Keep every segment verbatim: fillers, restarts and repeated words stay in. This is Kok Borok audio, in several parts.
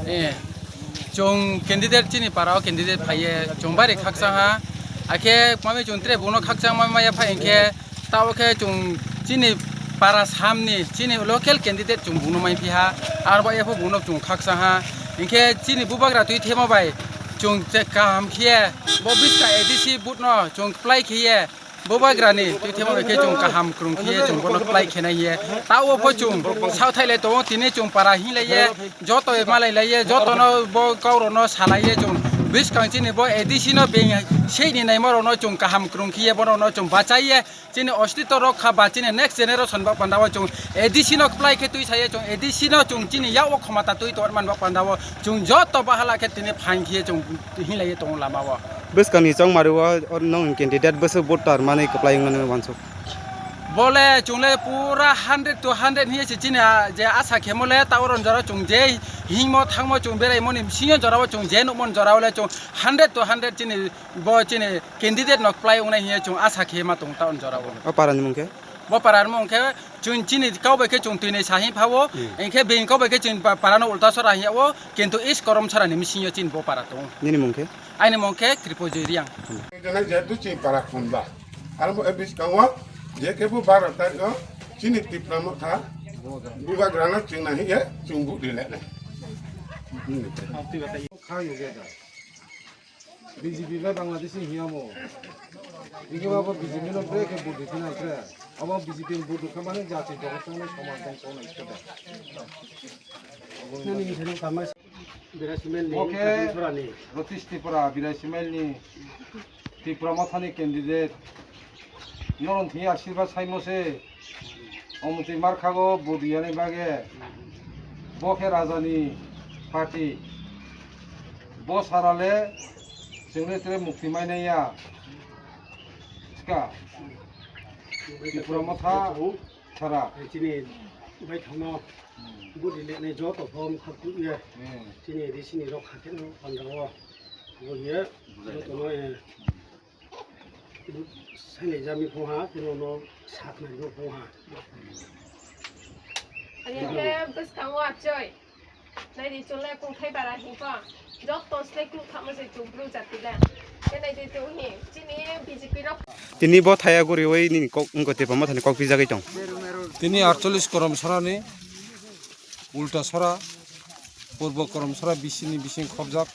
Eh, chwng candidate chini para o candidate phaiye chwng bari khakchang ha. Akhe mami chwng tre bono khakchang ma maya phai hinkhe tao khe chwng chini para samni chini local candidate chwng bono mai phi ha. Arbo epho bono chwng khakchang ha. Hinkhe chini bubagra twi themo bai chwng che kaham khiye bo biska A D C booth no chwng plai khiye. Bubagrani twi themo bai khe chwng kaham kwrwng khiye chwng bono plai khenai hiye. Tao pho chwng saothai lai tongo tini chwng para hinlaiye joto malai laiye jotono bo kaurono salaiye chwng bwskang chini bo A D C no beng seini naima rokno chwng kaham kwrwng khiye bono no chwng bachaiye chini ostitw rok kha ba chini next generation ba pandao chwng A D C no plai khe twi saye chwng A D C no chwng chini yak o khomata twi tongman ba pandao chwng joto bahala khe tini phain khiye chwng hinlaiye tongo lama o. Bwskangni chongmari o, o nwng candidate bwswk voter manwi kwplai wngmani wansuk. Bole chwngle pura hundred to hundred hiye se chini a, je asa khemo le ta oron jora chwng je hingmo thangmo chwng beraimoni bisingo jora o chwng je nukmon jora o le chwng hundred to hundred chini bo chini candidate no kwplai wngnai hiye chwng asa khe ma tong ta on jora o. O para ni mung khe? Bo para ni mung khe chwng chini kau bai khe chwng twi nai sa hi pha o, hmm, hinkhe bini kau bai khe chwng pa-, para no ulta sora hiya o, kintu is korom sora ni bisingo chini bo para tong. Nini mung khe? Aini mung khe Kripojoy Riang. Jana jehetu chini para khumba. Aro bo bwskango je kebo baro tarikh o chini Tipra Motha bubagrano chwngna hiye chwng vote rileknai. B J P bai Bangladesh ni hiyamo. Bini babo B J P no bre khe vote rinai khe. Abo B J P ni vote khe mani jati dongchongnai somaj dongchongnai khe da. Nini hino kamai. Birasi mel ni, Oke. Kathing Churani. Ratish Tripura, Birasi mel ni Tipra Mothani candidate. Noron thwi asirba saimo se. Omtwi markhago vote riyani bage. Bo khe rajani party. Bo sarale chwngno tere mukti mainaiya. Ska. Tipra Motha sara. Chini bai thangno. Budi le ne joto form khakuk ye. Hmm. Chini A D C ni rok kha khe no pandao. Bo ye joto no, eh, saini jami phong ha, khe no no sat nai no phong ha. Ani khe bwskango achoi. Nai di chole kung thai bara hingko. Joto slek kuk thamo se chubru jati da. Khe nai di tu hi. Chini B J P rok. Tini bo thaya guriwi nini kok wngkha Tipra Mothani kok pijagwi tong. Tini aatcholish Koromsarani Ultasora, Purbo Koromsora B C ni bising khobjak.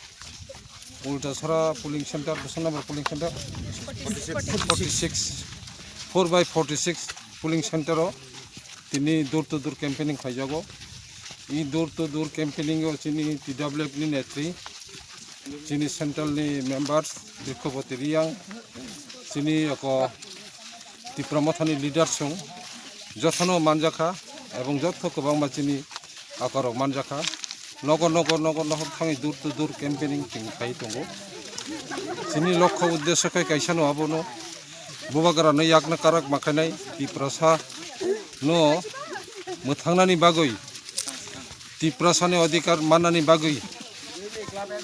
Ultasora polling center, bwswk number polling center? Forty six. Four by forty six polling center o tini door to door campaigning khaijago. I door to door campaigning o chini T W F ni netri, chini central ni members, Birkhopoti Riyang, chini oko Tipra Mothani leader song jotono manjakha ebong joto kwbangma chini akorok manjakha. Nogo nogo nogo nogo thangwi door to door campaigning chwng khai tongo. Chini lokho uddesho khai kaisano abono bubagrano yakna karak makhainai Tiprasa no mwthangnani bagwi, Tiprasani odhikar mannani bagwi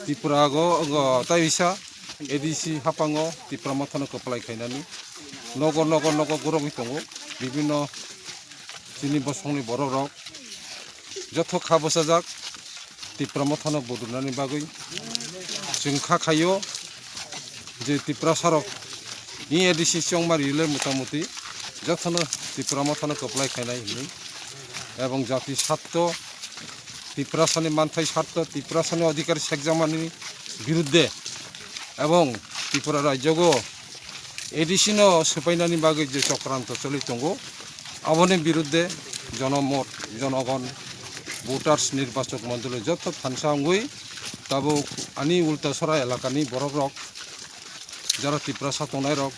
Tripura go, go tai bisa A D C hapango Tipra Mothano kwplai khainani nogo nogo nogo gorogwi tongo. Bibinno chini bosongni borok rok joto kha bwsajak Tipra Mothano budunani bagwi. Chwng kha khaio je Tiprasa rok ni A D C chongmari le motamuti jotono Tipra Mothano kwplai khainai hinwi ebong jati satto Tiprasani manthai satto Tiprasani odhikar sekjakmani birudde ebong Tripura rajyogo A D C no swpainani bagwi je chokranto choli tongo, aboni birudde jonomot, jonogon, voters, nirbachok mondoli joto thansa wngwi tabuk ani Ultasora elakani borok rok jara Tiprasa tongnai rok,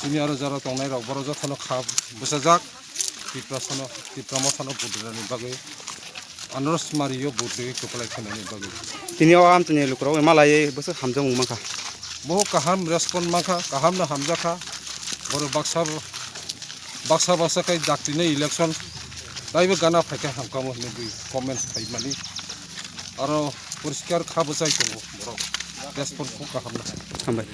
chini aro jara tongnai rok, borok jotono kha bwsajak Tiprasano, Tipra Mothano budunani bagwi. Anush Mario budri kwplai khainani bagwi. Tini o amtwini lukurok malai bwswk hamjakmung mankha. Bo kaham respond mankha, kaham no hamjakha. Borok baksa, baksa baksa khai dakti no election taibo gana phaikha hamkha mo hinwi bui comment khaimani. Aro poriskar kha bwchai tongo borok. Respond kho kaham no. Hambai.